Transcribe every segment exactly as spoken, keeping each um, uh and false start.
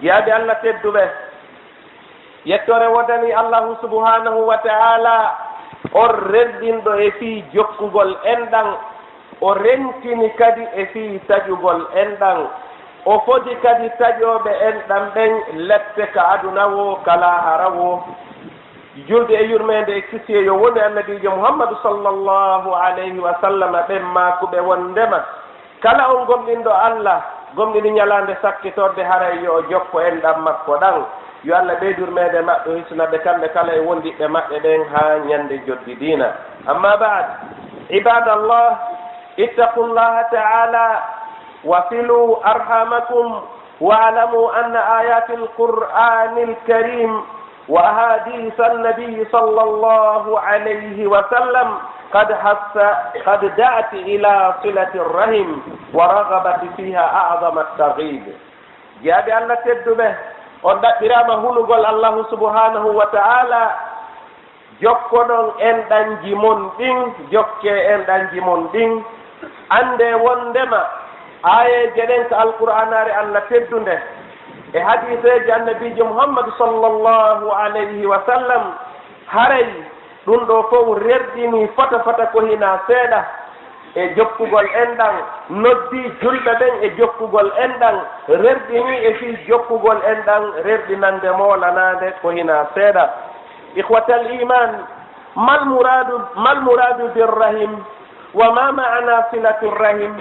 Jiyaaɓe Allah tedduɓe, yettoore woodanii Allahu subhaanahu wa ta'ala, on renɗinɗo e fii jokkugol enɗan, o rentini kadi e fii taƴugol enɗan, o fodi kadi taƴooɓe enɗan ɓen lepte ka aduna woo ka laahara woo. Julde e yurmeende e kisiyee yo wonu e Annabiijo Muhammadu sallallahu alayhi wa sallam, ɓen maakuɓe wonndema, kala on gomɗinɗo Allah, gomɗini ñalaande sakkitorde, haray yo o jokku enɗan makko ɗan. Yo Allah ɓeydu yurmeende maɓɓe, o hisina ɓe kamɓe kala e wondiɓɓe maɓɓe ɓen haa ñande joddi diina. Amma ba'd, ibadallah, ittaqullaha ta'ala wa silu arhamakum واعلموا أن آيات القرآن الكريم وأحاديث النبي صلى الله عليه وسلم قد حث، قد دعت إلى صلة الرحم ورغبت فيها أعظم الترغيب. Jiyaaɓe Allah tedduɓe, on ɗaɓɓiraama hulugol Allahu subhaanahu wa ta'ala. Jokkoɗon enɗanji mon ɗin, jokkee enɗanji mon ɗin. Anndee wonndema aayeeje ɗen ka Alqur'aanaare Allah teddunde e hadiiseeje Annabiijo Muhammadu sallallahu alayhi wa sallam, haray ɗun ɗoo fow rerɗinii fota fota ko hinaa seeɗa e jokkugol enɗan, noddii julɓe ɓen e jokkugol enɗan, rerɗinii e fii jokkugol enɗan, rerɗinannde moolanaande ko hinaa seeɗa. Ikhwatal iman, mal muradu, mal muradu bir rahim, wa ma ma'ana silatur rahim?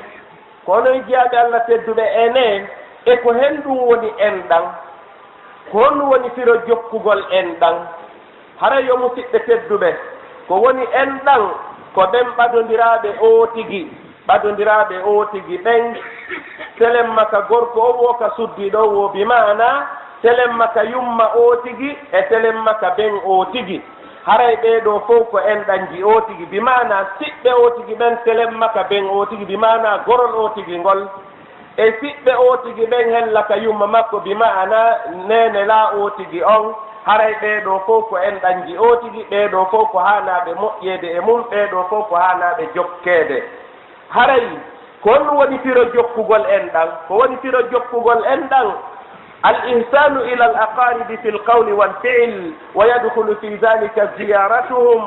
Ko onon jiyaaɓe Allah tedduɓe, enee, e ko honɗun woni enɗan? Ko honɗun woni firo jokkugol enɗan? Haray yo musiɓɓe tedduɓe, ko woni enɗan? Ko ɓen ɓadondiraaɓe ootigi, ɓadondiraaɓe ootigi ɓen, telemma ka gorko on woo ka suddiiɗo on woo, bi maana telemma ka yumma ootigi e telemma ka ben ootigi. Haray ɓee ɗoo fow ko enɗanji ootigi, bi maana siɓɓe ootigi ɓen, telemma ka ben ootigi, bi maana gorol ootigi ngol, e siɓɓe ootigi ɓen hella ka yumma makko, bi maana neenelaa ootigi on. Haray ɓee ɗoo fow ko enɗanji ootigi, ɓee ɗoo fow ko haanaaɓe moƴƴeede e mun, ɓee ɗoo fow ko haanaaɓe jokkeede. Haray ko honɗun woni firo jokkugol enɗan? Ko woni firo jokkugol enɗan? Al ihsanu ila al aqaribi fil qawli wal fi'l, wa yadkhulu fi dhalika ziyaratuhum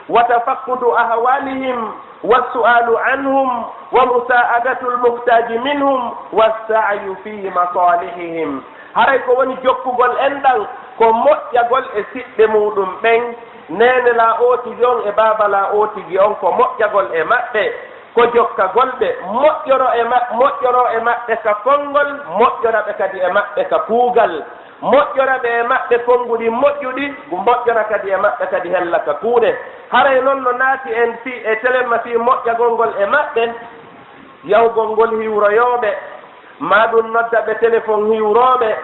wa tafaqqudu ahwalihim wa su'alu anhum wa musa'adatu al muhtaji minhum wa sa'yu fi masalihihim. Haray ko woni jokkugol enɗan ko moƴƴagol e siɓɓe muuɗum ɓen, neenelaa ootigi on e baabalaa ootigi on, ko moƴƴagol e maɓɓe, ko jokkagol ɓe, moƴƴoroo e ma-, moƴƴoroo e maɓɓe ka konngol, moƴƴora ɓe kadi e maɓɓe ka kuugal, moƴƴora ɓe e maɓɓe konnguɗi moƴƴuɗi, moƴƴora kadi e maɓɓe kadi hella ka kuuɗe. Haray non no naati en fii e telemma fii moƴƴagol ngol e maɓɓe, yahugol ngol hiwroyoo ɓe, maa ɗun nodda ɓe telefon hiwroo ɓe,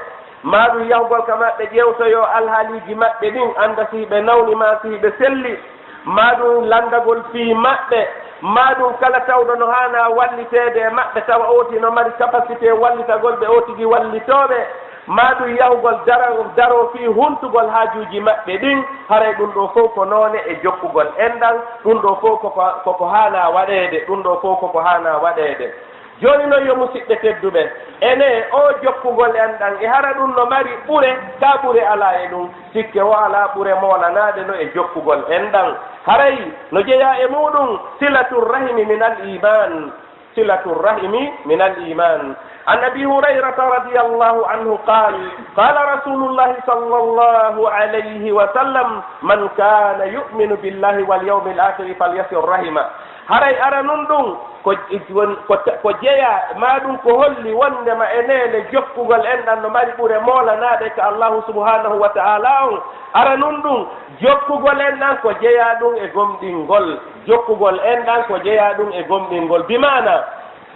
maa ɗun yahugol ka maɓɓe ƴeewtoyoo alhaaliiji maɓɓe ɗin, annda si hiɓe nawni maa si hiɓe selli, maa ɗun lanndagol fii maɓɓe, maa ɗun kala tawɗo no haanaa walliteede e maɓɓe, tawa ooti no mari capacité wallitagol ɓe ootigi wallitoo ɓe, maa ɗun yahugol dara-, daroo fii huntugol haajuuji maɓɓe ɗin. Haray ɗun ɗoo fow ko noone e jokkugol enɗan, ɗun ɗoo fow ko ko, ko ko haanaa waɗeede, ɗun ɗoo fow ko ko haanaa waɗeede. Jooni non, yo musiɓɓe tedduɓe, enee, oo jokkugol enɗan, e hara ɗun no mari ɓure, kaa ɓure alaa e ɗun? Sikke woo alaa ɓure moolanaaɗe no e jokkugol enɗan. Haray no jeyaa e muuɗun, silatu rahimi minal iman. Silatu rahimi minal iman. An Abi Hurayrata radiyallahu anhu qaal, qaala Rasulullahi sallallahu alayhi wa sallam, man kaana yu'minu billahi wal yawmil aakhiri falyasil rahima. Haray aranun ɗun, ko, ko, ko jeyaa, maa ɗun ko holli wonndema e neene jokkugol enɗan no mari ɓure moolanaaɗe ka Allahu subhanahu wa ta'ala on. Aranun ɗun, jokkugol enɗan ko jeyaa ɗun e gomɗingol. Jokkugol enɗan ko jeyaa ɗun e gomɗingol. Bi maana,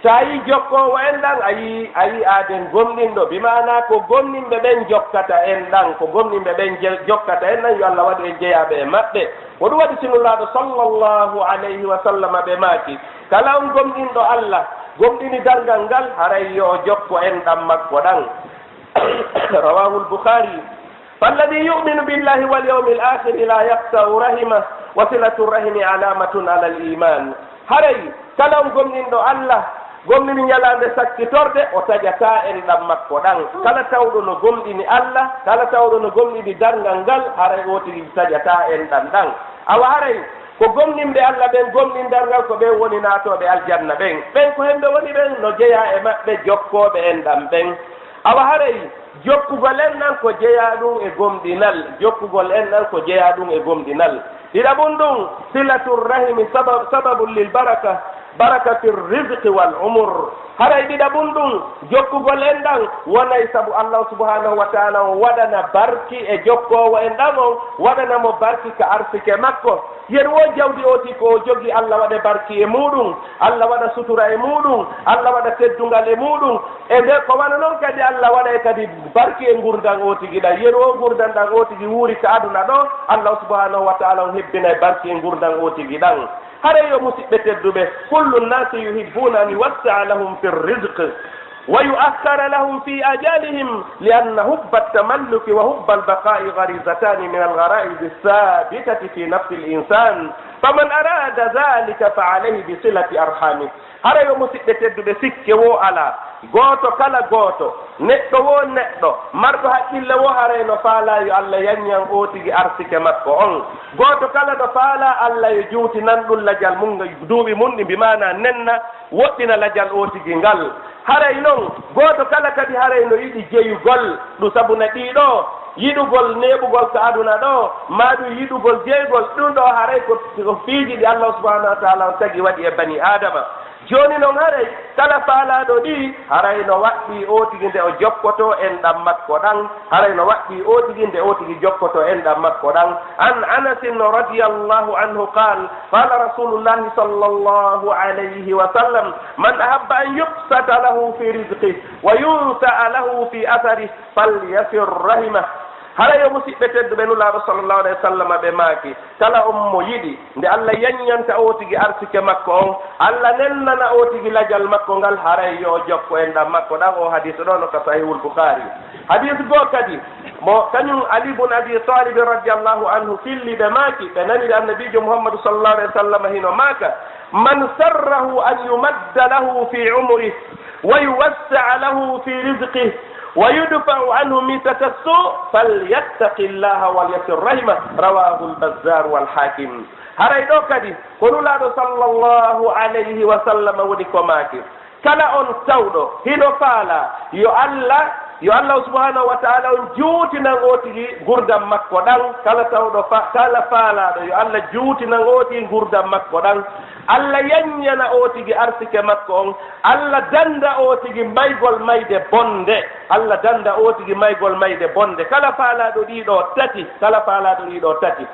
so a yii jokkoowo enɗan, a yii, a yii aaden gomɗinɗo. Bi maana ko gomɗinɓe ɓen jokkata enɗan, ko gomɗinɓe ɓen je-, jokkata enɗan, yo Allah waɗu en jeyaaɓe e maɓɓe. Ko ɗun waɗi si Nulaaɗo sallallahu alayhi wa sallam ɓe maaki, kala on gomɗinɗo Allah, gomɗini darngal ngal, haray yo o jokku enɗan makko ɗan. Rawahul Bukhari. Falladhi yu'minu billahi wal yawmil aakhiri la yaqta'u rahima, wa silatu rahimi alaamatun alal iman. Haray kala on gomɗinɗo Allah, Gomɗini ñalaande sakkitorde, o taƴataa enɗam makko ɗam. Kala tawɗo no gomɗini Alla, kala tawɗo no gomɗini darngal ngal, haray o tigi taƴataa enɗam ɗam. Awa haray ko gomɗinɓe Alla ɓen, gomɗini darngal, ko ɓen woni naatooɓe aljanna ɓen. Ɓen ko hemɓe woni ɓen, no jeyaa e maɓɓe jokkooɓe enɗam ɓen. Awa haray jokkugol enɗam ko jeyaa ɗum e gomɗinal, jokkugol enɗam ko jeyaa ɗum e gomɗinal. Ɗiɗaɓun ɗum, silatu rahimi sabab, sababun lil baraka, baraka fi rizqi wal umur. Haray ɗiɗaɓun ɗum, jokkugol enɗam wonay sabu Allah subhanahu wa ta'ala on waɗana barki e jokkoowo enɗam on, waɗana mo barki ka arsike makko. Yen wo jawdi o ti ko o jogi, Allah waɗa barki e muɗum, Allah waɗa sutura e muɗum, Allah waɗa teddungal e muɗum. E nde ko wano non kadi Allah waɗay kadi barki e ngurndan o tigi ɗan. Yeru o ngurndan ɗan o tigi wuuri ka aduna ɗo, Allah subhanahu wa ta'ala on hebbinay barki e ngurndan o tigi ɗan. Haray yo musiɓɓe tedduɓe, kullu nnasi yuhibbuna an yuwassa'a lahum fi rizq wa yu'akhkhara lahum fi ajalihim, li anna hubba tamalluki wa hubba al-baqa'i gharizatani min al-ghara'iz as-sabitati fi nafsi al-insan. Faman arada dhalika fa alayhi bi silati arhamih. Hara yo musiɓɓe tedduɓe, sikke wo alaa, gooto kala gooto, neɗɗo wo neɗɗo, marɗo haqqille wo, haray no faalaa yo Allah yanñan o tigi arsike makko on. Gooto kala no faalaa Allah yo juutinan ɗum lajal mum, duuɓi mum ɗi, bi maanaa nenna, woɗɗina lajal o tigi ngal. Haray non, gooto kala kadi haray no yiɗi jeyugol, ɗum sabu na ɗii ɗoo, yiɗugol neeɓugol ka aduna ɗoo, maa ɗum yiɗugol jeyugol, ɗum ɗoo haray ko, ko piiji ɗi Allah subhanahu wa ta'ala on tagi waɗi e bani Aadama. Jooni non haray, kala faalaaɗo ɗi, haray no waɗɗii o tigi nde o jokkotoo enɗam makko ɗan, haray no waɗɗii o tigi nde o tigi jokkotoo enɗam makko ɗan. An Anasin radiyallahu anhu qaal, qaala Rasulullahi sallallahu alayhi wa sallam, man ahabba an yubsata lahu fi rizqih wa yunsa'a lahu fi atharih, falyasir rahimah. Hara yo musiɓɓe tedduɓe, Nulaaɗo sallallahu alayhi wa sallam ɓe maaki, kala on mo yiɗi nde Allah yanñanta o tigi arsike makko on, Allah nennana o tigi lajal makko ngal, haray yo o jokko enɗam makko ɗan. O hadis ɗoo no ka Sahihul Bukhari. Hadis goo kadi, mo kañum Ali bun Abi Talib radiyallahu anhu filli, ɓe maaki, ɓe naniri Annabiijo Muhammadu sallallahu alayhi wa sallam hino maaka, man sarrahu an yumadda lahu fi umrih wa yuwassa'a lahu fi rizqih wa yudfa'u anhu mitata su, falyattaqi llaha wal yasil rahimah. Rawahu al-Bazzar wal Hakim. Haray ɗoo kadi ko Nulaaɗo sallallahu alayhi wa sallam woni ko maaki, kala on tawɗo hino faalaa yo Allah, yo Allah subhanahu wa ta'ala on juutinan o tigi ngurndan makko ɗan, kala tawɗo fa-, kala faalaaɗo yo Allah juutinan o tigi ngurndan makko ɗan, Allah yanñana o tigi arsike makko on, Allah dannda o tigi maygol mayde bonde. Allah dannda o tigi maygol mayde bonde. Kala faalaaɗo ɗii ɗoo tati, kala faalaaɗo ɗii ɗoo tati.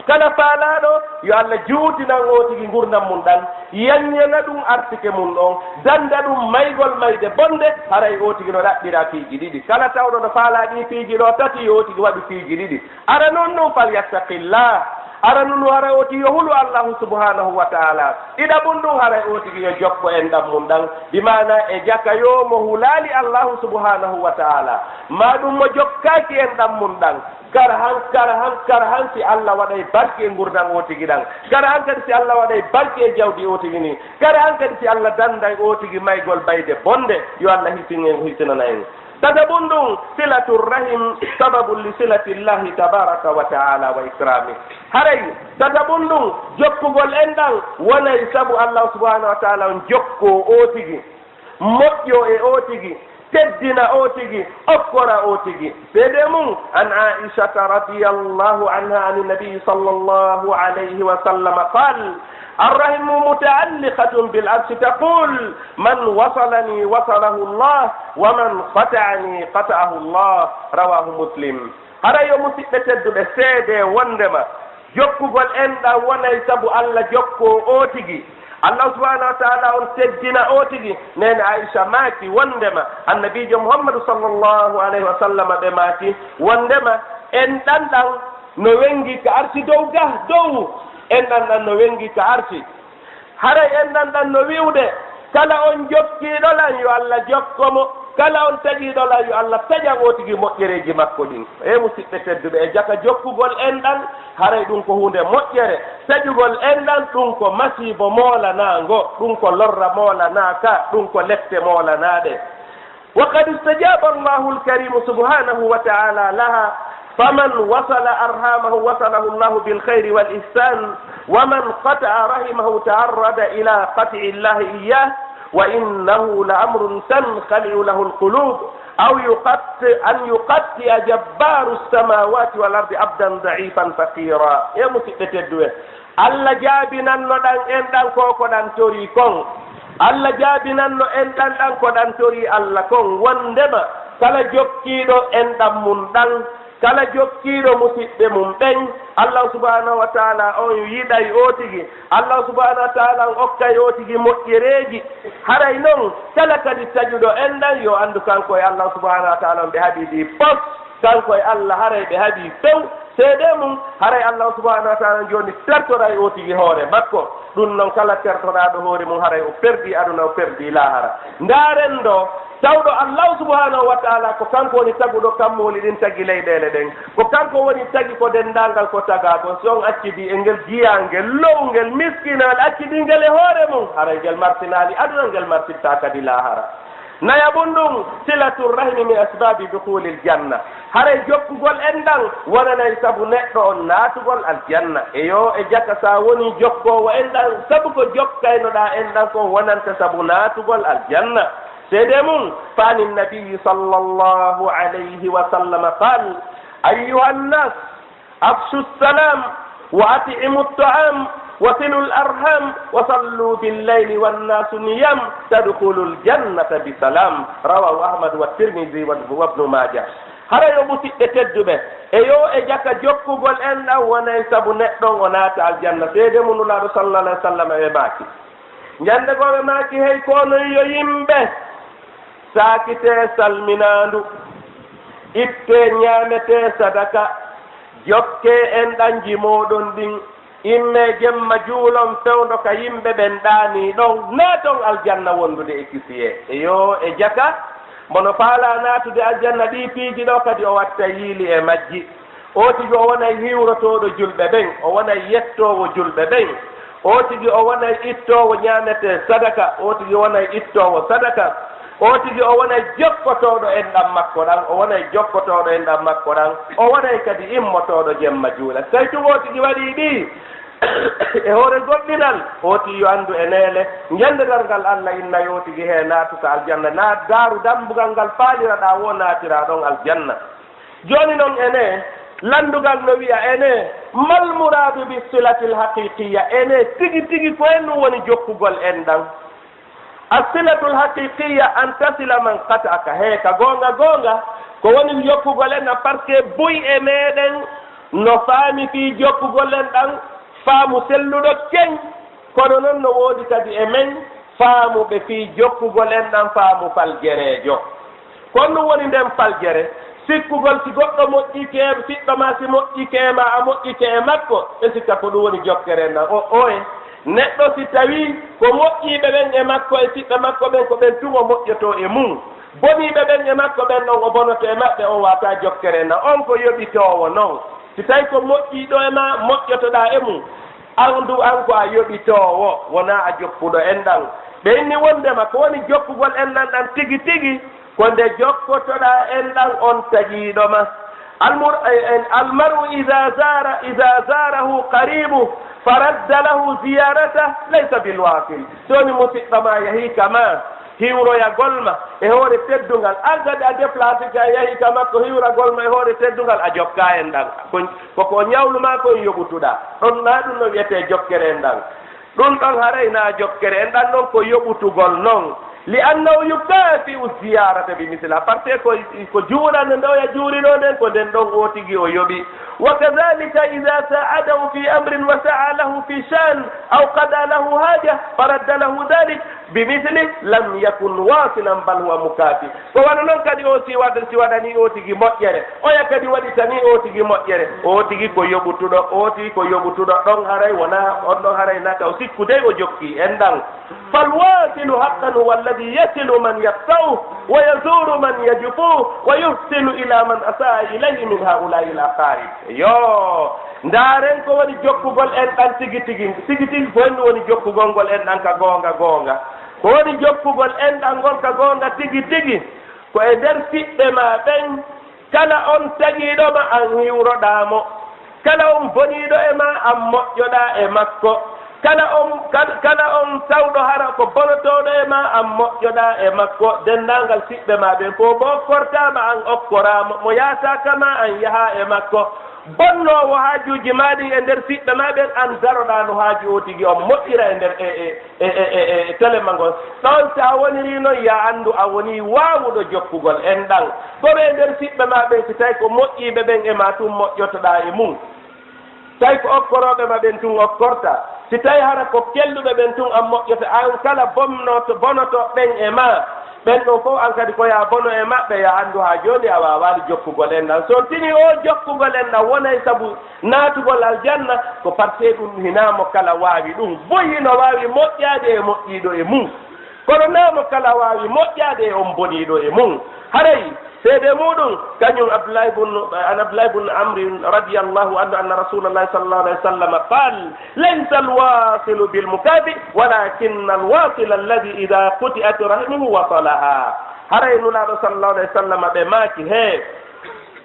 Kala faalaaɗo, yo Allah juutinan o tigi ngurndan mum ɗan, yanñana ɗum arsike mum ɗon, dannda ɗum maygol mayde bonde, haray o tigi no ɗaɓɓira piiji ɗiɗi. Kala tawɗo no faalaa ɗii piiji ɗoo tati, yo o tigi waɗu piiji ɗiɗi. Aranun ɗum, falyattaqillah. Aranun ɗum, haray o tigi yo hulu Allahu subhanahu wa ta'ala. Ɗiɗaɓun ɗum, haray o tigi yo jokko enɗam mum ɗan. Bi maana e jaka yo mo hulaali Allahu subhanahu wa ta'ala, maa ɗum mo jokkaaki enɗam mum ɗan. Kar han, kar han, kar han si Allah waɗay barki e ngurndan o tigi ɗan. Kar han kadi si Allah waɗay barki e jawdi o tigi ni. Kar han kadi si Allah dannday o tigi maygol bayde bonde. Yo Allah hisinin en, hisinana en. Tataɓun ɗum, silatu rahim, sababun li silati Llahi tabaraka wa ta'ala wa ikrami. Haray, tataɓun ɗum, jokkugol enɗam, wonay sabu Allah subhanahu wa ta'ala on jokkoo o tigi, moƴƴoo e o tigi, teddina o tigi, okkora o tigi. Seede mum, an Aishata radiyallahu anha, an Nabi sallallahu alayhi wa sallam qal, arrahimu mutaalliqatun bil arshi taqul, man wasalani wasalahu Allah, wa man qata'ani qata'ahu Allah. Rawahu Muslim. Hara yo musiɓɓe tedduɓe seede wondema jokkugol enɗam wonay sabu Allah jokkoo o tigi. Allah subhanahu wa ta'ala on teddina o tigi. Neene Aisha maaki wondema Annabiijo Muhammadu sallallahu alayhi wa sallam ɓe maaki wondema enɗam ɗam no wenngi ka arsi dow ga, dow. Enɗam ɗam no wenngi ka arsi. Haray enɗam ɗam no wi'ude, kala on jokkiiɗo lan, yo Allah jokko mo. Kala on taƴiiɗo lan, yo Allah taƴan oo tigi moƴƴereeji makko ɗin. E musiɓɓe tedduɓe, e jaka jokkugol enɗan, haray ɗun ko huunde moƴƴere. Taƴugol enɗan, ɗun ko masiibo moolanaango, ɗun ko lorra moolanaaka, ɗun ko lette moolanaaɗe. وقد استجاب الله الكريم سبحانه وتعالى لها، فمن وصل أرحامه وصله الله بالخير والإحسان، ومن قطع رحمه تعرض إلى قطع الله إياه، وإنه لأمر تنخلع له القلوب، أو يقطع، أن يقطع جبار السماوات والأرض عبدا ضعيفا فقيرا. E musiɓɓe tedduɓe, Allah jaabinanno ɗan enɗan ko ko ɗan torii kon. Allah jaabinanno enɗan ɗan ko ɗan torii Allah kon. Wondema kala jokkiiɗo enɗan mun ɗan, kala jokkiiɗo musiɓɓe mun ɓen, Allah subhanahu wa ta'ala on yiɗay oo tigi. Allah subhanahu wa ta'ala on okkay oo tigi moƴƴereeji. Haray non, kala kadi taƴuɗo enɗan, yo anndu kanko e Allah subhanahu wa ta'ala on ɓe haɓii ɗi pos. Kanko e Allah haray ɓe haɓii few. Seedee mun, haray Allah subhanahu wa ta'ala jooni tertoray oo tigi hoore makko. Ɗun non, kala tertoraaɗo hoore mun, haray o perdii aduna, o perdii laahara. Ndaaren ɗoo, tawɗo Allah subhanahu wa ta'ala ko kanko woni taguɗo kammuuli ɗin, tagi leyɗeele ɗen. Ko kanko woni tagi ko denndaangal ko tagaa kon. Si on accidi e ngel jiyaangel, lowngel, miskinal, accidi ngel e hoore mun, haray ngel martinaali aduna, ngel martitta kadi laahara. Nayaɓun ɗun, صلة الرحم من أسباب دخول الجنة. Haray jokkugol enɗan wonanay sabu neɗɗo on naatugol aljanna. Eyo, e jaka sa woni jokkoowo enɗan, sabu ko jokkaynoɗaa enɗan kon wonanta sabu naatugol aljanna. Seedee mun, فعن النبي صلى الله عليه وسلم قال: أيها الناس، أفشوا السلام، وأطعموا الطعام، وصلوا الأرحام، وصلوا بالليل والناس نيام، تدخلوا الجنة بسلام. رواه أحمد والترمذي وابن ماجه. Hara yo musiɓɓe tedduɓe, eyo, e jaka jokkugol enɗan wonay sabu neɗɗo on o naata aljanna. Seedee mun, Nulaaɗo sallallahu alayhi wa sallam ɓe maaki. Ñande goo ɓe maaki, hey ko onon yo yimɓe, saakitee salminaandu, ittee ñaametee sadaka, jokkee enɗanji mooɗon ɗin, immee jemma juulon fewndo ka yimɓe ɓen ɗaanii ɗon, naaton aljanna wondude e kisiyee. Eyo, e jaka, mo no faalaa naatude aljanna, ɗii piiji ɗoo kadi o watta yiili e majji. Oo tigi o wonay hiwrotooɗo julɓe ɓen, o wonay yettoowo julɓe ɓen. Oo tigi o wonay ittoowo ñaametee sadaka, oo tigi wonay ittoowo sadaka. Oo tigi o wonay jokkotooɗo enɗan makko ɗan, o wonay jokkotooɗo enɗan makko ɗan, o wonay kadi immotooɗo jemma juula. Tawi tun oo tigi waɗii ɗii e hoore goɗɗinal, oo tigi yo anndu e neele, ñande darngal Alla innay oo tigi hee naatuka aljanna, naa daaru dambugal ngal faaliraɗaa woo naatiraa ɗon aljanna. Jooni non, ene, lanndugal no wi'a, ene, mal muraadu bi silatil haqiqiyya, ene, tigi tigi ko en ɗum woni jokkugol enɗan. As silatul haqiqiyya an tasila man qata'aka. He, ka goonga goonga, ko woni jokkugol enɗan, parce que buy e meɗen no faami fii jokkugol enɗan, faamu selluɗo keñ. Kono non no woodi kadi e men faamuɓe fii jokkugol enɗan faamu faljereejo. Ko honɗum woni nden faljere? Sikkugol si goɗɗo moƴƴike e siɗɗo maa, si moƴƴike e maa, a moƴƴike e makko, ɓe sikka ko ɗum woni jokkere enɗan. O, oye, neɗɗo si tawii ko moƴƴiiɓe ɓen e makko e siɗɓe makko ɓen, ko ɓen tun o moƴƴotoo e mun, boniiɓe ɓen e makko ɓen ɗon o bonoto e maɓɓe, on waawataa jokkere enɗan. On ko yoɓitoowo non. Si tawii ko moƴƴiiɗo e maa, moƴƴotoɗaa e mun, an du, an ko a yoɓitoowo, wonaa a jokkuɗo enɗan. Ɓe inni wonndema ko woni jokkugol enɗan ɗan tigi tigi, ko nde jokkotoɗaa enɗan on tagiiɗo ma. Almur-, eh, eh, almar'u idaa zaara, idaa zaarahu qariibuhu faradda lahu ziyaaratahu laysa bil waasil. So woni musiɗɗo maa yahii ka maa, hiwroyagol ma e hoore teddungal. An kadi a déplacé ka, a yahii ka makko hiwragol ma e hoore teddungal, a jokkaa enɗan. Ko, ko ko ñawlu maa kon yoɓutuɗaa. Ɗon naa ɗum no wi'etee jokkere enɗan. Ɗum ɗon haray naa jokkere enɗan, non ko yoɓutugol non. Li annahu yukaafi'u ziyaarata bi mislihaa. Parce que ko, ko juurande nde oya juurinoo nden, ko nden ɗon oo tigi o yoɓi. Wa kadaalika idaa saa'adahu fii amrin wa sa'aa lahu fii sha'nin aw qadaa lahu haaja faradda lahu daalik. بمثله لم يكن واصلا بل هو مكافئ. Ko wano non kadi o si waɗa, si waɗanii o tigi moƴƴere, oya kadi waɗitanii o tigi moƴƴere, o tigi ko yoɓutuɗo, o tigi ko yoɓutuɗo, ɗon haray wonaa, on ɗon haray na taw sikku dey o jokki enɗan. فالواصل حقا هو الذي يصل من يقطعه ويزور من يجفه ويحسن إلى من أساء إليه من هؤلاء الأقارب. Yo, ndaaren ko woni jokkugol enɗan tigi tigi, tigi tigi ko honɗum woni jokkugol ngol enɗan ka goonga goonga. Ko woni jokkugol enɗan ngol ka goonga tigi tigi? Ko e nder siɓɓe ma ɓen, kala on tagiiɗo ma an hiwroɗaa mo. Kala on boniiɗo e ma an moƴƴoɗaa e makko. Kala on, kal-, kala on tawɗo hara ko bonotooɗo e ma an moƴƴoɗaa e makko. Denndaangal siɓɓe ma ɓen fof, mo okkortaa ma an okkoraa mo, mo yaataaka ma an yahaa e makko. Bonnoowo haajuuji maa ɗin e nder siɓɓe maa ɓen, an daroɗaa no haaju oo tigi on moƴƴira e nder e, e, e, e, e, e télé ma ngon. Ɗon, si a wonirii non, yo a anndu a wonii waawuɗo jokkugol enɗan. Kono e nder siɓɓe maa ɓen, si tawii ko moƴƴiiɓe ɓen e maa tun moƴƴotoɗaa e mun, tawi ko okkorooɓe ma ɓen tun okkortaa, si tawii hara ko kelɗuɓe ɓen tun an moƴƴoto, an kala bonnooto, bonotooɓe ɓen e maa, ɓen ɗon fof an kadi ko yo a bono e maɓɓe, yo a anndu haa jooni a waawaali jokkugol enɗan. So on tinii oo jokkugol enɗan wonay sabu naatugol aljanna, ko parce que ɗum hinaa mo kala waawi ɗum. Buy hino waawi moƴƴaade e moƴƴiiɗo e mum. Kono naa mo kala waawi moƴƴaade e on boniiɗo e mum. Haray seede muuɗum, kañum Abdullahi bun, an Abdullahi bun Amrin radiyallahu anhu anna Rasulallahi sallallahu alayhi wa sallam qaal, laysa alwasilu bilmukafi, walakinna alwasila alladi ida quti'at rahimuhu wasalaha. Haray Nulaaɗo sallallahu alayhi wa sallam ɓe maaki, hee,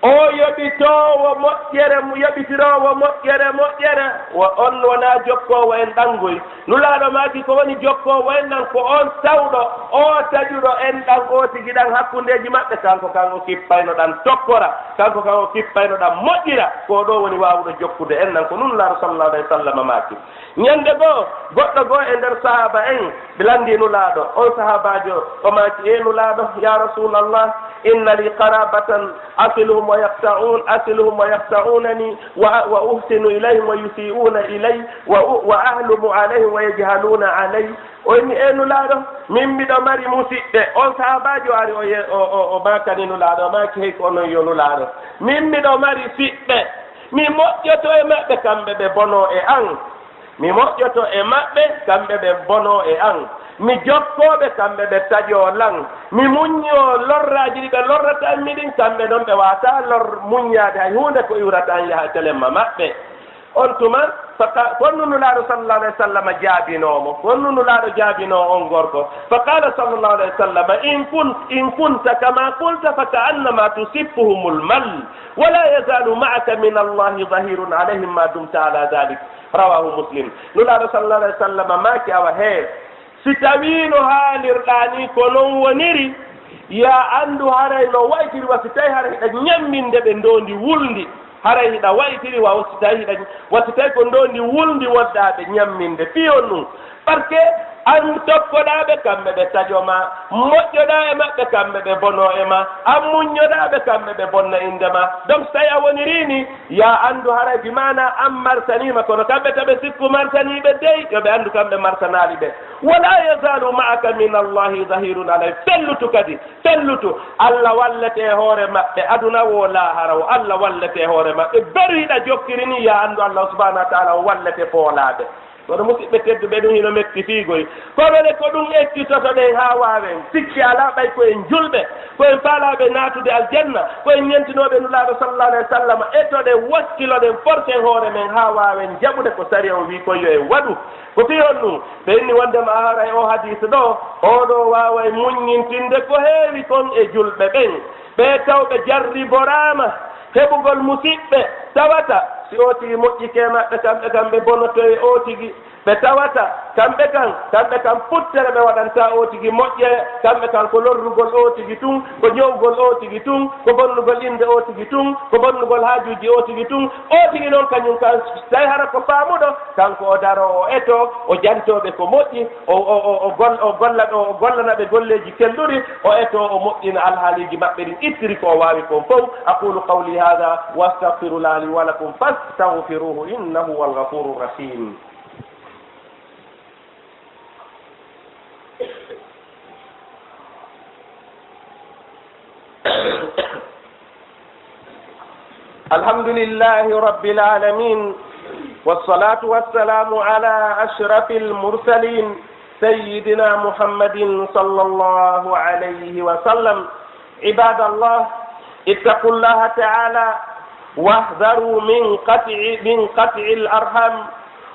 o yoɓitoowo moƴƴere, yoɓitiroowo moƴƴere, moƴƴere, wo on wonaa jokkoowo enɗan ngoy. Nulaaɗo maaki, ko woni jokkoowo enɗan? Ko on tawɗo, o taƴuɗo enɗan oo tigi ɗan hakkundeeji maɓɓe, kanko kan o kippayno ɗan tokkora, kanko kan o kippayno ɗan moƴƴira, ko ɗoo woni waawuɗo jokkude enɗan. Ko ɗum Nulaaɗo sallallahu alayhi wa sallam maaki. Ñande goo, goɗɗo goo e nder sahaaba en, ɓe lanndii Nulaaɗo. On sahaabaajo, o maaki, ee Nulaaɗo, yaa Rasuulallah, inna lii qaraabatan asiluhum wa yaqta'uun-, asiluhum wa yaqta'uunanii, wa, wa uhsinu ilayhim wa yusii'uuna ilay, wa u-, wa ahlumu alayhim wa yajhaluuna alay. O inni, ee Nulaaɗo, min miɗo mari musiɓɓe. On sahaabaajo ari, o ye-, o, o, o maakani Nulaaɗo, o maaki, hey, ko onon yo Nulaaɗo. Min miɗo mari siɓɓe. Mi moƴƴoto e maɓɓe, kamɓe ɓe bonoo e an. Mi moƴƴoto e maɓɓe, kamɓe ɓe bonoo e an. Mi jokkoo ɓe, kamɓe ɓe taƴoo lan. Mi muññoo lorraaji ɗi ɓe lorrata mi ɗin, kamɓe non ɓe waawataa lor-, muññaade hay huunde ko iwrata an yaha telemma maɓɓe. On tuma, faka-, ko honno Nulaaɗo sallallahu alayhi wa sallam jaabinoo mo? Ko honno Nulaaɗo jaabinoo on gorko? Fa qaala sallallahu alayhi wa sallam, in kun-, in kunta kama qulta fa ka'annama tusiffuhumul mal, wa la yazalu ma'aka min Allahi zahirun alayhim ma dumta ala dhalik. Rawahu Muslim. Nulaaɗo sallallahu alayhi wa sallam maaki, awa hee, si tawii no haalirɗaa nii ko non woniri, yo a anndu haray no waytiri wa si tawii haray hiɗa ñamminde ɓe ndoondi wulndi, haray hiɗa waytiri wa si tawii hiɗa, wa si tawii ko ndoondi wulndi wonɗaa ɓe ñamminde. Fii honɗum? Parce que an tokkoɗaa ɓe, kamɓe ɓe taƴo ma, moƴƴoɗaa e maɓɓe, kamɓe ɓe bonoo e ma, an muññoɗaa ɓe, kamɓe ɓe bonna innde ma. Donc, so tawii a wonirii nii, yo a anndu haray bi maanaa an martanii ma, kono kamɓe taɓe sikku martanii ɓe dey, yo ɓe anndu kamɓe martanaali ɓe. Wala yazalu ma'aka min Allahi zahirun alay. Fellutu kadi, fellutu. Alla wallete e hoore maɓɓe, aduna woo laahara woo, Alla wallete e hoore maɓɓe. Beru hiɗa jokkiri nii, yo a anndu Alla subhanahu wa ta'ala o wallete foolaaɓe. Kono musiɓɓe tedduɓe, ɗum hino metti fii goy. Kono le ko ɗum ekkitotoɗen haa waawen. Sikki alaa ɓay ko en julɓe, ko en faalaaɓe naatude aljanna, ko en ñentinooɓe Nulaaɗo sallallahu alayhi wa sallam, etoɗen, wakkiloɗen, forcen hoore men haa waawen jaɓude ko sariya o wii kon yo en waɗu. Ko fii honɗum? Ɓe inni wondema a haray o hadiis ɗoo, oo ɗoo waaway muññintinde ko heewi kon e julɓe ɓen. Ɓe tawɓe jarriboraama heɓugol musiɓɓe, tawata si oo tigi moƴƴike e maɓɓe, kamɓe kam ɓe bonotoye oo tigi. Ɓe tawata kamɓe kan, kamɓe kan puttere ɓe waɗanta oo tigi moƴƴere, kamɓe kan ko lorrugol oo tigi tun, ko ñowgol oo tigi tun, ko bonnugol innde oo tigi tun, ko bonnugol haajuuji oo tigi tun. Oo tigi non kañum kan, tawi hara ko faamuɗo, kanko o daroo, o etoo, o jantoo ɓe ko moƴƴi, o, o, o, o gol-, o golla, o gollana ɓe golleeji kelɗuɗi, o etoo, o moƴƴina alhaaliiji maɓɓe ɗin, ittiri ko o waawi kon fow. أقول قولي هذا وأستغفر الله لي ولكم فاستغفروه إنه هو الغفور الرحيم. الحمد لله رب العالمين، والصلاة والسلام على أشرف المرسلين، سيدنا محمد صلى الله عليه وسلم. عباد الله، اتقوا الله تعالى واحذروا من قطع، من قطع الأرحام،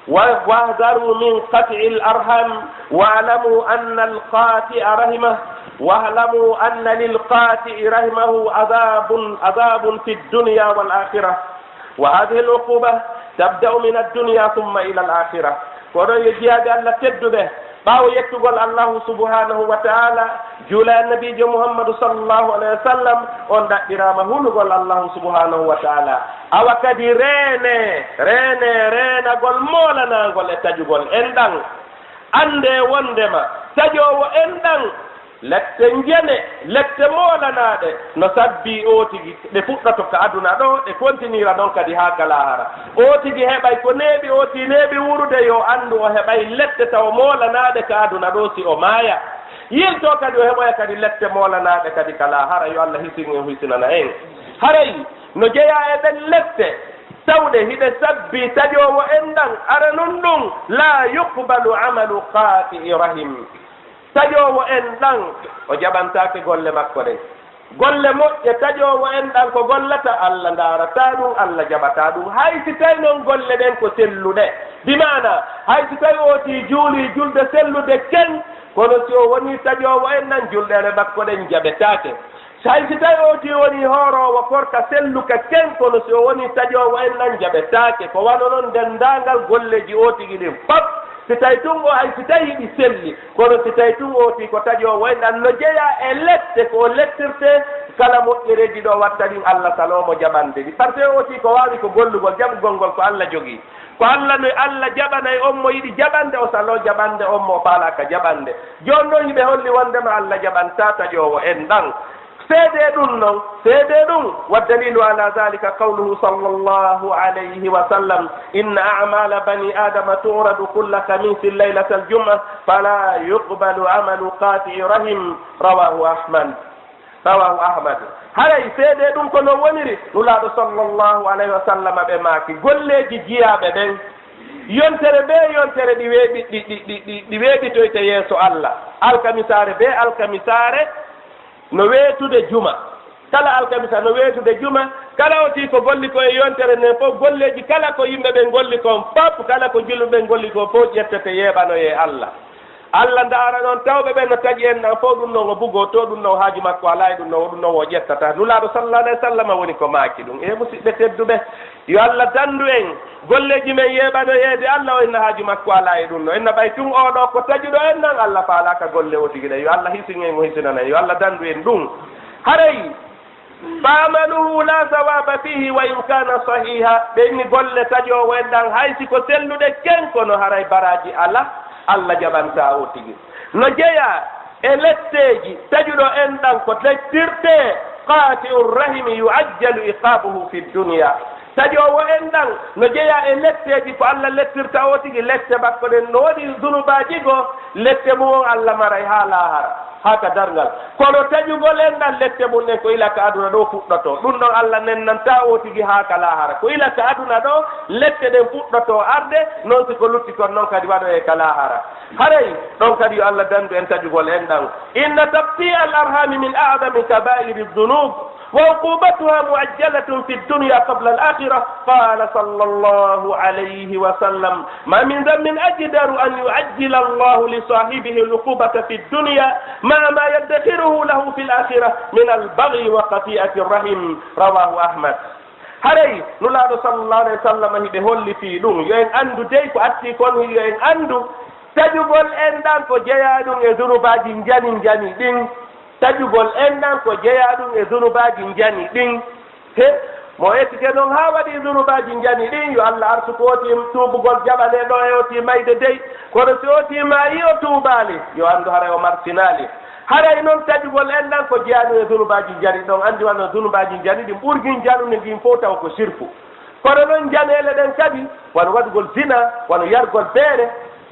واحذروا من قطع الأرحام، واعلموا أن القاطع رحمه، واعلموا أن للقاطع رحمه عذاب، عذاب في الدنيا والآخرة، وهذه العقوبة تبدأ من الدنيا ثم إلى الآخرة. Ko ɗon yo jiyaaɓe Allah tedduɓe, ɓaawo yettugol Allahu subhanahu wa ta'ala, juula e Nabiijo Muhammadu sallallahu alayhi wa sallam, on ɗaɓɓiraama hulugol Allahu subhanahu wa ta'ala. Awa kadi reene, reene, reenagol moolanaangol e taƴugol enɗan. Anndee wonndema taƴoowo enɗan, lette njene, lette moolanaaɗe no sabbii ootigi ɗe fuɗɗoto ka aduna ɗo, ɗe kontinira ɗon kadi haa ka laahara. Ootigi heɓay ko neeɓi, ootii neeɓi wuurude, yo anndu o heɓay lette tawa moolanaaɗe ka aduna ɗo si o maaya. Yiltoo kadi o heɓoya kadi lette moolanaaɗe kadi ka laahara. Yo Allah hisin en, hisinana en. Haray no jeyaa e ɗen lette tawɗe hiɗe sabbii taƴoowo enɗan, aranun ɗun, laa yuqbalu amalu qaati'i rahim. Taƴoowo enɗan, o jaɓantaake golle makko ɗen. Golle moƴƴe taƴoowo enɗan ko gollata, Allah ndaarataa ɗun, Allah jaɓataa ɗun. Hay si tawi non golle ɗen ko selluɗe, bi maana, hay si tawi ootii juulii julde sellude ken, kono si o wonii taƴoowo enɗan, julɗeele makko ɗen jaɓetaake. Hay si tawi ootii wonii hooroowo korka selluka ken, kono si o wonii taƴoowo enɗan, jaɓetaake. Ko wano non denndaangal golleeji ootigi ɗin fop. Si tawi tun o, hay si tawi ɗi selli, kono si tawi tun ootii ko taƴoowo enɗan, no jeyaa e lette ko o lettirtee, kala moƴƴereeji ɗo watta ɗin, Allah saloo mo jaɓande ɗi. Parce que ootii ko waawi ko gollugol, jaɓugol ngol ko Allah jogii. Ko Allah no, Allah jaɓanay on mo yiɗi jaɓande, o saloo jaɓande on mo o faalaaka jaɓande. Jooni non hiɓe holli wonndema Allah jaɓantaa taƴoowo enɗan. Seedee ɗun non, seedee ɗun, والدليل على ذلك قوله صلى الله عليه وسلم: إن أعمال بني آدم تعرض كل خميس ليلة الجمعة فلا يقبل عمل قاطع رحم. رواه أحمد. رواه أحمد. Haray seedee ɗun ko non woniri, Nulaaɗo sallallahu alayhi wa sallam ɓe maaki, golleeji jiyaaɓe ɓen, yontere bee yontere ɗi weeɓi-, ɗi, ɗi, ɗi, ɗi, ɗi weeɓitoyta yeeso Allah. Alkamisaare bee alkamisaare no weetude juma. Kala alkamisa no weetude juma. Kala ootii ko golli ko e yontere nden fof, golleeji kala ko yimɓe ɓen golli kon fof, kala ko julɓe ɓen golli kon fof, ƴettete yeeɓanoyee Allah. Allah ndaara non tawɓe ɓen no taƴi enɗan fof, ɗun non o bugoo to, ɗun non haaju makko alaa e ɗun non, ɗun non o ƴettata. Nulaaɗo sallallahu alayhi wa sallam woni ko maaki ɗun. E musiɓɓe tedduɓe, yo Allah dandu en, golleeji men yeeɓanoyeede Allah, o enna haaju makko alaa e ɗun non. Enna ɓay tun oo ɗoo ko taƴuɗo enɗan, Allah faalaaka golle ootigi ɗen. Yo Allah hisin en, o hisinana en. Yo Allah dandu en ɗun. Haray فعمله لا ثواب فيه وإن كان صحيحا. Ɓe inni golle taƴoowo enɗan, hay si ko selluɗe ken, kono haray baraaji alaa, Allah jaɓantaa ootigi. No jeyaa e letteeji taƴuɗo enɗan ko lettirtee, قاطع الرحم يعجل عقابه في الدنيا. Taƴoowo enɗan no jeyaa e letteeji ko Allah lettirta ootigi, lette makko ɗen no waɗi zunubaaji goo, lette mun on Allah maray haa laahara. Haa ka darngal. Kono taƴugol enɗan, lette mun ɗen ko ila ka aduna ɗoo fuɗɗotoo. Ɗun ɗon Allah nennantaa ootigi haa ka laahara. Ko ila ka aduna ɗoo lette ɗen fuɗɗotoo arde, non si ko lutti kon non kadi waɗoyee ka laahara. Haray ɗon kadi yo Allah dandu en taƴugol enɗan. إن تقطيع الأرحام من أعظم كبائر الذنوب وعقوبتها معجلة في الدنيا قبل الآخرة. قال صلى الله عليه وسلم: ما من ذنب أجدر أن يعجل الله لصاحبه العقوبة في الدنيا مع ما يدخره له في الآخرة من البغي وقطيعة الرحم. رواه أحمد. Haray Nulaaɗo sallallahu alayhi wa sallam hiɓe holli fii ɗun, yo en anndu dey ko attii kon, yo en anndu taƴugol enɗan ko jeyaa ɗun e zunubaaji njani njani ɗin. Taƴugol enɗan ko jeyaa ɗun e zunubaaji njani ɗin. He, mo ettike non haa waɗi zunubaaji njani ɗin, yo Allah arsuku ooti tuubugol jaɓanee ɗoo e ooti mayde dey. Kono si ooti maayi o tuubaali, yo anndu haray o martinaali. Haray non taƴugol enɗan ko jeyaa ɗun e zunubaaji njani ɗon. Anndi wano zunubaaji njani ɗin ɓurgii njanude ngin fow taw ko sirku. Kono non njaneele ɗen kadi, wano waɗugol zina, wano yargol beere,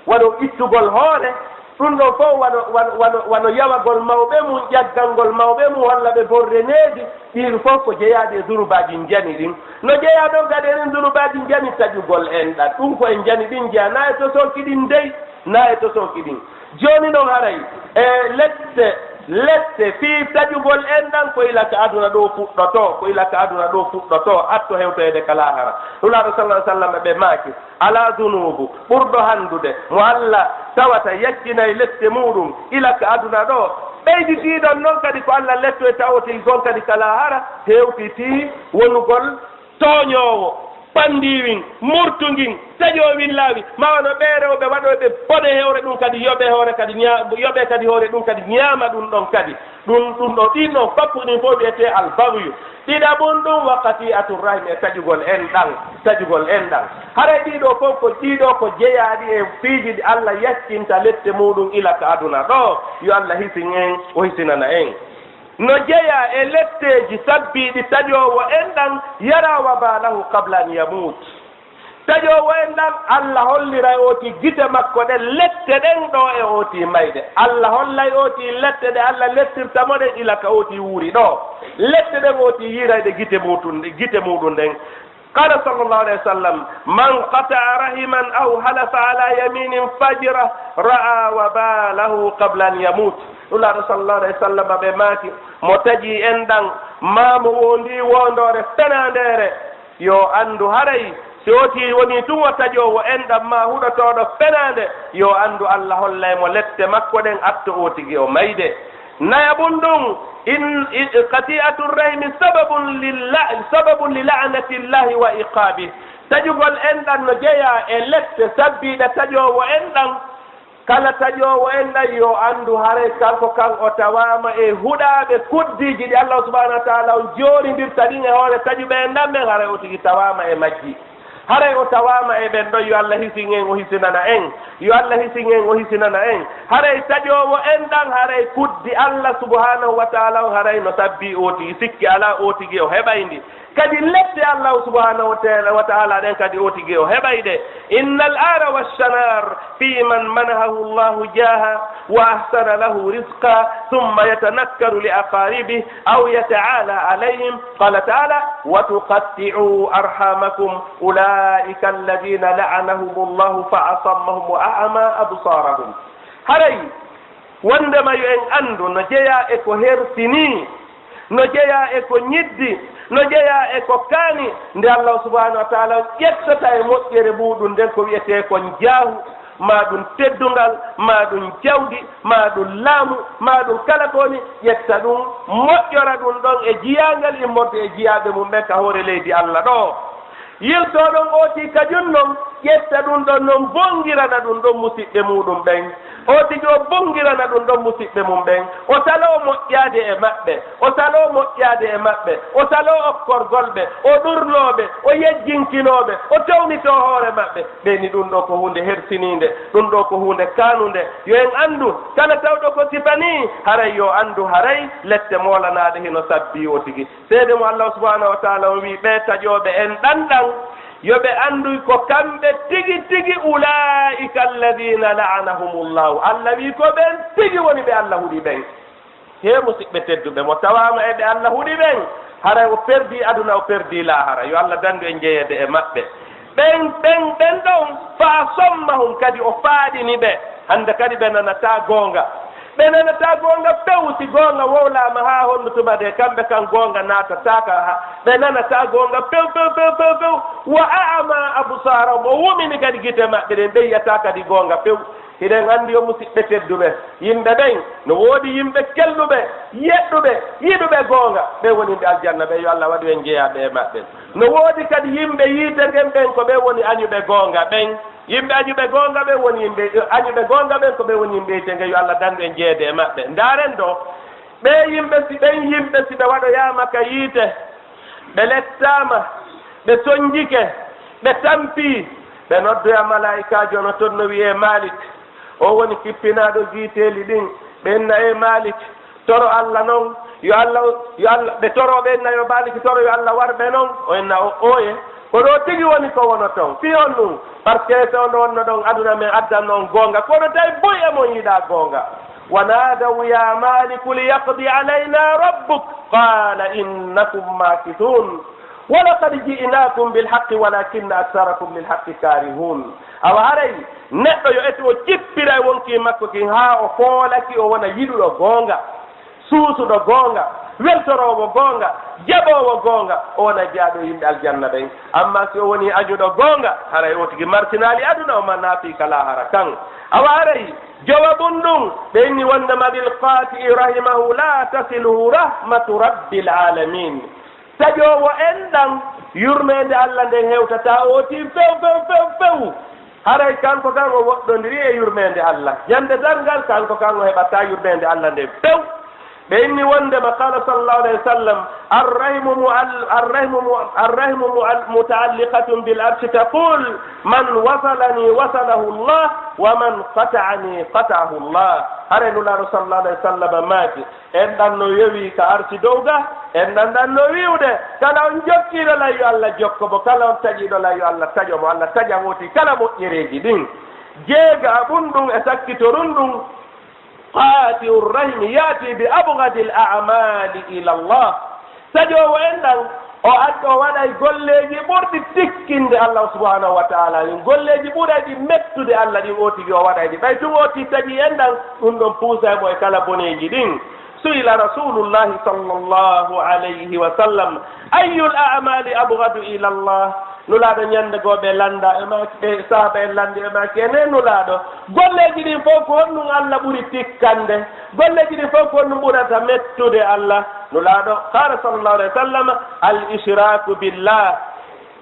wano ittugol hoore, Ɗum ɗon fof wano, wano, wano, wano yawagol mawɓe mum, ƴaggangol mawɓe mum, walla ɓe borre needi, ɗiin fof ko jeyaaɗi e zunubaaji njani ɗin. No jeyaa noon kadi enen zunubaaji njani taƴugol enɗan. Ɗum ko e njani ɗin jeyaa, naa e tosooki ɗin dey, naa e tosooki ɗin. Jooni noon haray, e lette, lette fii taƴugol enɗan ko ila ka aduna ɗoo fuɗɗotoo, ko ila ka aduna ɗoo fuɗɗotoo, atto hewtoyde ka laahara. Nulaaɗo sallallahu alaihi wasallam ɓe maaki, Alaa zunuubu, ɓurɗo hanndude, mo Alla tawata yaccinay lette muuɗum ila ka aduna ɗoo, ɓeyditiiɗon noon kadi ko Alla lettoyta o tigi kon kadi ka laahara, hewtitii wonugol tooñoowo, panndiiwin, murtungin, taƴoowin laawi, ma wano ɓee rewɓe waɗooɓe bone hewre ɗum kadi, yoɓee hoore kadi ñaa-, yoɓee kadi hoore ɗum kadi ñaama ɗum ɗon kadi. Ɗum, ɗum ɗo, ɗin ɗon foppu ɗin fof wiyetee al-baghyu. Ɗiɗaɓun ɗum wa qati'atu rahim e taƴugol enɗan, taƴugol enɗan. Haray ɗii ɗoo fof ko, ɗii ɗoo ko jeyaaɗi e piiji ɗi Alla yaccinta lette muuɗum ila ka aduna ɗoo. Yo Alla hisin en, o hisinana en. No jeyaa e letteeji sabbiiɗi taƴoowo enɗan, yara wabalahu qabla an yamut. Taƴoowo enɗan, Alla holliray o tigi gite makko ɗen, lette ɗen ɗoo e o tigi mayde. Alla hollay o tigi lette ɗe Alla lettirta mo ɗen ila ka o tigi wuuri ɗoo. Lette ɗen o tigi yiirayɗe gite muuɗum, gite muuɗum ɗen. Qala sallallahu alayhi wa sallam, man qata'a rahiman aw halafa ala yaminin fajira ra'a wabalahu qabla an yamut. Nulaaɗo sallallahu alayhi wa sallam ɓe maaki, mo taƴi enɗan, maa mo wondi wondoore fenaandeere, yo anndu haray si o tigi woni tun o taƴoowo enɗan maa huɗotooɗo fenaande, yo anndu Alla hollay mo lette makko ɗen atto o tigi o mayde. Nayaɓun ɗum, in, in, qati'atu rahimi sababun lilla-, sababun li la'natillahi wa iqaabih. Taƴugol enɗan no jeyaa e lette sabbiiɗe taƴoowo enɗan. Kala taƴoowo enɗan yo anndu haray kanko kan o tawaama e huɗaaɓe kuddiiji ɗi Allahu subhanahu wa taala on joorindirta ɗin e hoore taƴuɓe enɗan ɓen, haray o tigi tawaama e majji. Haray o tawaama e ɓen ɗon, yo Alla hisin en, o hisinana en. Yo Alla hisin en, o hisinana en. Haray taƴoowo enɗan, haray kuddi Alla subhanahu wa taala on, haray no sabbi o tigi, sikki alaa o tigi o heɓay ndi. Kadi lette Allahu subhanahu wa taala, wa taala ɗen kadi o tigi o heɓay ɗe. Inna al-aara wa shanar fi man manahahu Allahu jaha wa ahsana lahu rizqa, thumma yatanakkaru li aqaribihi aw yata'ala alayhim. Qala ta'ala, wa tuqatti'u arhamakum, ulaika alladhina la'anahum Allahu fa asammahum wa a'ma absarahum. Haray wondema yo en anndu no jeyaa e ko hersinii, no jeyaa e ko ñiddi, no jeyaa e ko kaani, nde Allahu subhanahu wa taala ƴettata e moƴƴere muuɗum nden ko wiyetee kon jaahu, maa ɗum teddungal, maa ɗum jawdi, maa ɗum laamu, maa ɗum kala ko woni, ƴetta ɗum, moƴƴora ɗum ɗon e jiyaangal immorde e jiyaaɓe mum ɓen ka hoore leydi Alla ɗoo. Yiltoo ɗon o tigi kajun non, ƴetta ɗum ɗon non, bongirana ɗum ɗon musiɓɓe muuɗum ɓen. O tigi o bongirana ɗum ɗon musiɓɓe mum ɓen. O saloo moƴƴaade e maɓɓe. O saloo moƴƴaade e maɓɓe. O saloo okkorgol ɓe. O ɗurnoo ɓe. O yejjinkinoo ɓe. O townitoo hoore maɓɓe. Ɓeyni ɗum ɗoo ko huunde hersiniinde. Ɗum ɗoo ko huunde kaanunde. Yo en anndu, kala tawɗo ko sifa nii, haray yo anndu, haray lette moolanaaɗe hino sabbii o tigi. Seede mo Allahu subhanahu wa taala on wi'i, ɓee taƴooɓe enɗan ɗan, yo ɓe anndu ko kamɓe tigi tigi, ulaa'ika alladhiina la'anahumullahu. Alla wi'i ko ɓen tigi woni ɓe Alla huɗi ɓen. Hee musiɓɓe tedduɓe, mo tawaama e ɓe Alla huɗi ɓen, haray o perdii aduna, o perdii laahara. Yo Alla dandu en jeyeede e maɓɓe. Ɓen, ɓen, ɓen ɗon, fa asammahum, kadi o faaɗini ɓe. Hannde kadi ɓe nanataa goonga. Ɓe nanataa goonga few, si goonga wowlaama haa honno tuma de, kamɓe kan goonga naatataaka, ha, ɓe nanataa goonga few, few, few, few, few. Wa a'ma absarahum, o wumini kadi gite maɓɓe ɗen, ɓe yi'ataa kadi goonga few. Hiɗen anndi yo musiɓɓe tedduɓe, yimɓe ɓen, no woodi yimɓe kelluɓe, yeɗɗuɓe, yiɗuɓe goonga. Ɓe woni yimɓe aljanna ɓe, yo Allah waɗu en jeyaaɓe e maɓɓe. No woodi kadi yimɓe yiite ngen ɓen, ko ɓe woni añuɓe goonga ɓen. Yimɓe añuɓe goonga ɓen woni yimɓe, añuɓe goonga ɓen ko ɓe woni yimɓe yiite ngen, yo Allah dandu en jeyeede e maɓɓe. Ndaaren ɗo, ɓee yimɓe si, ɓen yimɓe si ɓe waɗoyaama ka yiite, ɓe lettaama, ɓe sonjike, ɓe tampii, ɓe noddoya malaa'ikaajo no ton no wi'ee Maalik. O woni kippinaaɗo giiteeli ɗin. Ɓe inna, ee Maalik, toro Allah non, yo Allah, yo Allah, ɓe toro, ɓe inna, yo Maalik toro yo Allah war ɓe non. O inna, o, ooye, Ko ɗo tigi woni ko wono ton. Fii honɗun? Parce que so on wonno ɗon aduna men addanno on goonga. Kono tawi buy e mon yiɗaa goonga. ونادوا يا مالك ليقض علينا ربك قال إنكم ماكثون. ولقد جئناكم بالحق ولكن أكثركم للحق كارهون. Awa haray neɗɗo yo eto o jippira e wonkii makko kin haa o foolaki o wona yiɗuɗo goonga. Suusuɗo goonga, weltoroowo goonga, jaɓoowo goonga, o wona jeyaaɗo yimɓe aljanna ɓen. Amma si o wonii añuɗo goonga, haray o tigi martinaali aduna, o ma naafii ka laahara kan. Awa haray, jowabun ɗun, ɓe inni wonde mabil qaati'i rahimahu la tasiluhu rahmatu rabbil alamin. Taƴoowo enɗan, yurmeende Alla nden hewtataa oo tin few, few, few, few. Haray kanko kan o woɗɗondiri e yurmeende Alla. Ñande darngal kanko kan o heɓataa yurmeende Alla nden few. Ɓe inni wondema qala sallallahu alayhi wa sallam, الرحم مؤل-، الرحم مؤ-، الرحم مؤل-، متعلقة بالعرش تقول، من وصلني وصله الله، ومن قطعني قطعه الله. Haray Nulaaɗo sallallahu alayhi wa sallam maaki, enɗan no yowii ka arsi dow ga, enɗan ɗan no wi'ude, kala on jokkiiɗo lan yo Alla jokko mo, kala on taƴiiɗo lan yo Alla taƴo mo, Alla taƴa wooti kala moƴƴereeji ɗin. Jeegaɓun ɗun e sakkitorun ɗun, قاطع الرحم يأتي بأبغض الأعمال إلى الله. Taƴoowo enɗan, o ad-, o waɗay golleeji ɓurɗi tikkinde Alla subhanahu wa ta'ala ɗin, golleeji ɓurayɗi mettude Alla ɗin, o tigi o waɗay ɗi. Ɓay tun o tigi taƴii enɗan, ɗun ɗon puusay mo e kala boneeji ɗin. سئل رسول الله صلى الله عليه وسلم، أي الأعمال أبغض إلى الله؟ Nulaaɗo ñande goo ɓe lannda e maaki, ɓe sahaaba en lanndi e maaki, enen Nulaaɗo, golleeji ɗin fow ko honɗun Alla ɓuri tikkande? Golleeji ɗin fow ko honɗun ɓurata mettude Alla? Nulaaɗo, قال صلى الله عليه وسلم، الإشراك بالله.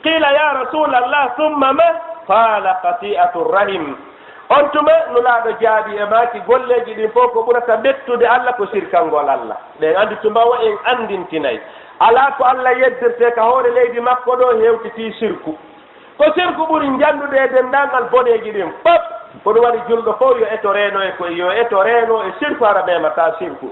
قيل يا رسول الله ثم ما؟ قال قطيعة الرحم. On tuma Nulaaɗo jaabii e maaki, golleeji ɗin fow ko ɓurata mettude Alla ko sirkangol Alla. Ɗen anndi tuma o en anndintinay. Alaa ko Alla yeddirtee ka hoore leydi makko ɗoo hewtitii sirku. Ko sirku ɓuri njanndude e denndaangal boneeji ɗin fow. Ko ɗun waɗi julɗo fow yo eto reeno e ko, yo eto reeno e sirku, hara memataa sirku.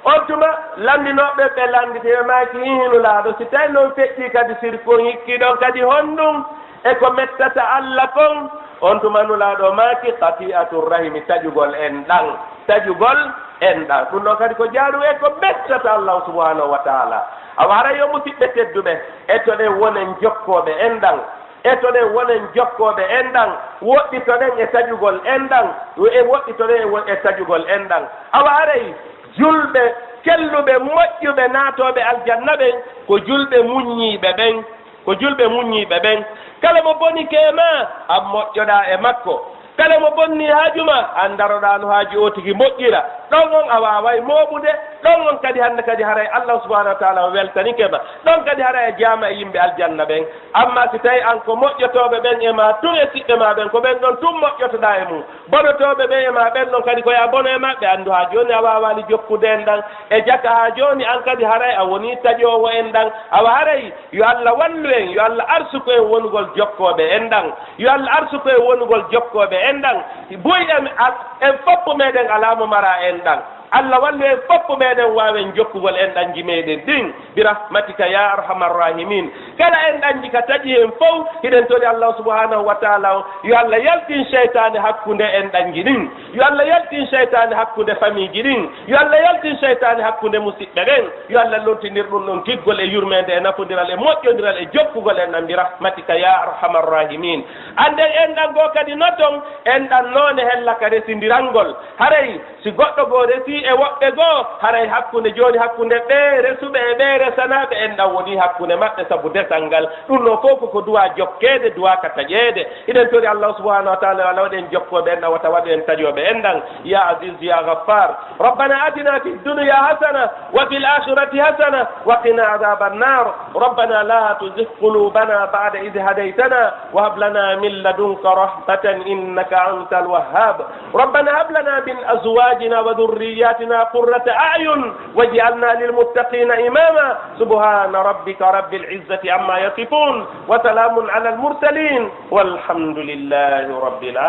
On tuma, lanndinooɓe ɓe lannditi ɓe maaki, hihi Nulaaɗo, si tawi non feƴƴii kadi sirku on, hikkii ɗon kadi honɗun e ko mettata Alla kon? On tuma Nulaaɗo maaki, qati'atu rahimi, taƴugol enɗan, taƴugol enɗan. Ɗun ɗon kadi ko jaaru e ko mettata Alla subhanahu wa ta'ala. Awa haray yo musiɓɓe tedduɓe, etoɗen wonen jokkooɓe enɗan. Etoɗen wonen jokkooɓe enɗan, woɗɗitoɗen e taƴugol enɗan, e woɗɗitoɗen e wo-, e taƴugol enɗan. Awa haray julɓe kelluɓe moƴƴuɓe naatooɓe aljanna ɓen, ko julɓe muññiiɓe ɓen, ko julɓe muññiiɓe ɓen. Kala mo bonike e maa, an moƴƴoɗaa e makko. Kala mo bonni haaju maa, an daroɗaa no haaju o tigi moƴƴira. Ɗon on a waaway mooɓude, ɗon on kadi hannde kadi haray Allah subhanahu wa ta'ala o weltanike ma. Ɗon kadi haray a jaama e yimɓe aljanna ɓen. Amma si tawi an ko moƴƴotooɓe ɓen e maa tun e siɓɓe maa ɓen, ko ɓen ɗon tun moƴƴotoɗaa e mum. Bonotooɓe ɓen e maa ɓen ɗon kadi ko yaa bono e maɓɓe, anndu haa jooni a waawaali jokkude enɗan. E jaka haa jooni an kadi haray a wonii taƴoowo enɗan. Awa haray yo Allah wallu en, yo Allah arsuku en wonugol jokkooɓe enɗan. Yo Allah arsuku en wonugol jokkooɓe enɗan. Buy en, al-, en foppu meɗen alaa mo maraa enɗan. Allah wallu en foppu meɗen waawen jokkugol enɗanji meɗen ɗin. Bi rahmatika ya arhamar rahimin. Kala enɗanji ka taƴi en fow, hiɗen tori Allah subhanahu wa ta'ala o, yo Allah yaltin seytaane hakkunde enɗanji ɗin. Yo Allah yaltin seytaane hakkunde famiiji ɗin. Yo Allah yaltin seytaane hakkunde musiɓɓe ɓen. Yo Allah lontinir ɗun ɗon giggol e yurmeende e nafondiral e moƴƴondiral e jokkugol enɗan bi rahmatika ya arhamar rahimin. Annden enɗan goo kadi no ton, enɗan noone hella ka resindirangol. Haray si goɗɗo goo resii e woɓɓe goo, haray hakkunde jooni hakkunde ɓee resuɓe e ɓee resanaaɓe enɗan wonii hakkunde maɓɓe sabu desal ngal. Ɗun ɗoo fow ko ko duwaa jokkeede, duwaa ka taƴeede. Hiɗen tori Allah subhanahu wa ta'ala yo Allah waɗu en jokkooɓe enɗan, wata waɗu en taƴooɓe enɗan. Ya Aziz, ya Ghaffar. ربنا آتنا في الدنيا حسنة وفي الآخرة حسنة وقنا عذاب النار. ربنا لا تزغ قلوبنا بعد إذ هديتنا وهب لنا من لدنك رحمة إنك أنت الوهاب. ربنا هب لنا من أزواجنا وذرياتنا قرة أعين واجعلنا للمتقين إماما. سبحان ربك رب العزة عما يصفون وسلام على المرسلين والحمد لله رب العالمين.